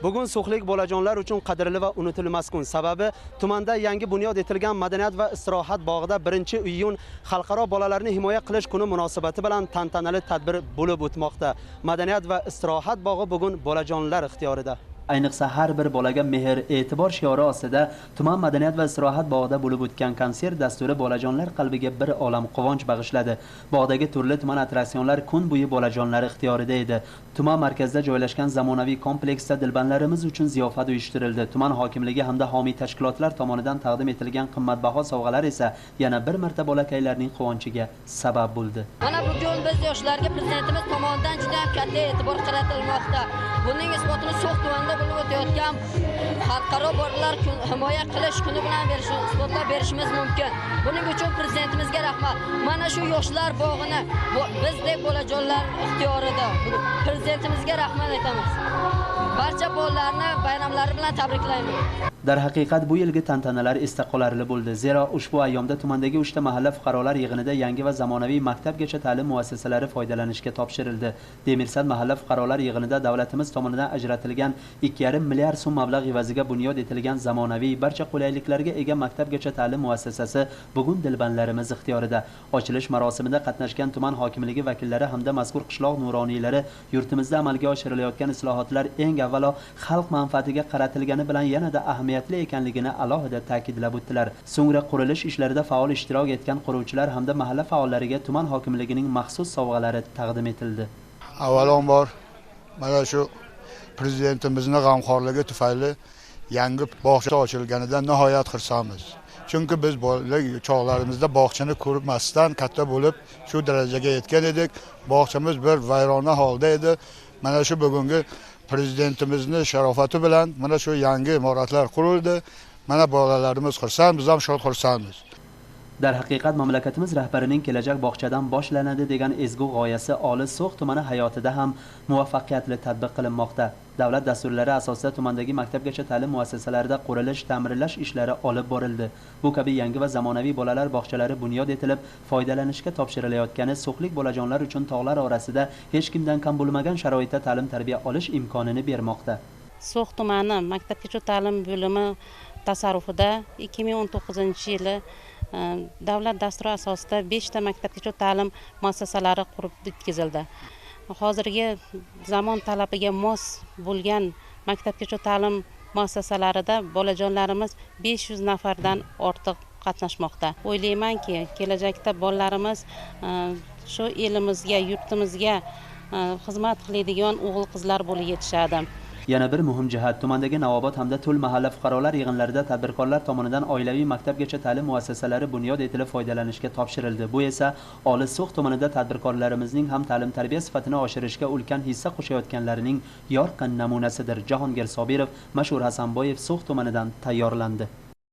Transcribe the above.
Bugun so'xlik bolajonlar uchun qadrli va unutilmas kun. Sababi tumanda yangi bunyod etilgan madaniyat va istirohat bog'ida 1-iyun xalqaro bolalarni himoya qilish kuni munosabati bilan tantanali tadbir bo'lib o'tmoqda. Madaniyat va istirohat bog'i bugun bolajonlar ixtiyorida. Ayniqsa har bir bolaga mehr, e'tibor shiori ostida tuman madaniyat va istirohat bog'ida bo'lib o'tgan konsert dasturi bolajonlar qalbiga bir olam quvonch bag'ishladi. Bog'dagi turli tuman attraksionlar kun bo'yi bolajonlar ixtiyorida edi. Tuman markazida joylashgan zamonaviy kompleksda dilbandlarimiz uchun ziyofat uyushtirildi. Tuman hokimligi hamda homiy tashkilotlar tomonidan taqdim etilgan qimmatbaho sovg'alar esa yana bir marta bolakaylarning quvonchiga sabab bo'ldi. Mana bugun biz yoshlarga prezidentimiz tomonidan juda ham katta e'tibor qaratilmoqda. Buning isbotini So'x tumanida bo'lib o'tayotgan xalqaro bolalar himoya qilish kuni bilan isbotlab berishimiz mumkin. Buning uchun prezidentimizga rahmat. Mana shu yoshlar bog'ini bizdek bolajonlar ixtiyorida. Prezidentimizga rahmat aytamiz. Barcha bolalarni bayramlari bilan tabriklaymiz. Darhaqiqat bu yilgi tantanalar esda qolarli bo'ldi. Zero ushbu ayyomda tumandagi 3 ta mahalla fuqarolar yig'inida yangi va zamonaviy maktabgacha ta'lim muassasalari foydalanishga topshirildi. Demirsad mahalla fuqarolar yig'inida davlatimiz tomonidan ajratilgan 2,5 milliard so'm mablag' evaziga bunyod etilgan zamonaviy barcha qulayliklarga ega maktabgacha ta'lim muassasasi bugun dilbandlarimiz ixtiyorida. Ochilish marosimida qatnashgan tuman hokimligi vakillari hamda mazkur qishloq nuroniylari yurtimizda amalga oshirilayotgan islohotlar eng avvalo xalq manfaatiga qaratilgani bilan yanada ahamiyatli ekanligini alohida ta'kidlab o'tdilar. So'ngra qurilish ishlarida faol ishtirok etgan quruvchilar hamda mahalla faollariga tuman hokimligining maxsus sovg'alari taqdim etildi. Avvalambor mana shu prezidentimizning g'amxo'rligi tufayli yangi bog'cha ochilganidan nihoyat xursandmiz. Chunki biz bola chog'larimizda bog'chani ko'rmasdan katta bo'lib shu darajaga yetgan edik. Bog'chamiz bir vayrona holda edi. Mana shu bugungi prezidentimizni sharofati bilan mana shu yangi imoratlar qurildi. Mana bolalarimiz xursand, biz ham shod xursandmiz. Darhaqiqat mamlakatimiz rahbarining kelajak bog'chadan boshlanadi degan ezgu g'oyasi Oli So'x tumani hayotida ham muvaffaqiyatli tatbiq qilinmoqda. Davlat dasturlari asosida tumandagi maktabgacha ta'lim muassasalarida qurilish, ta'mirlash ishlari olib borildi. Bu kabi yangi va zamonaviy bolalar bog'chalari bunyod etilib, foydalanishga topshirilayotgani so'xlik bolajonlar uchun tog'lar orasida hech kimdan kam bo'lmagan sharoitda ta'lim-tarbiya olish imkonini bermoqda. So'x tumani maktabgacha ta'lim bo'limi tasarrufida 2019-yili davlat dasturi asosida 5 ta maktabgacha ta'lim muassasalari qurib bitkazildi. Hozirgi zamon talabiga mos bo'lgan maktabgacha ta'lim muassasalarida bolajonlarimiz 500 nafardan ortiq qatnashmoqda. O'ylaymanki, kelajakda bolalarimiz shu elimizga, yurtimizga xizmat qiladigan o'g'il qizlar bo'lib yetishadi. Yana bir muhim jihat, tumandagi Navobod hamda Tul mahalla fuqarolar yig'inlarida tadbirkorlar tomonidan oilaviy maktabgacha ta'lim muassasalari bunyod etilib foydalanishga topshirildi. Bu esa Oli So'x tumanida tadbirkorlarimizning ham ta'lim-tarbiya sifatini oshirishga ulkan hissa qo'shayotganlarining yorqin namunasidir. Jahongir Sobirov, Mashhur Hasanboyev So'x tumanidan tayyorlandi.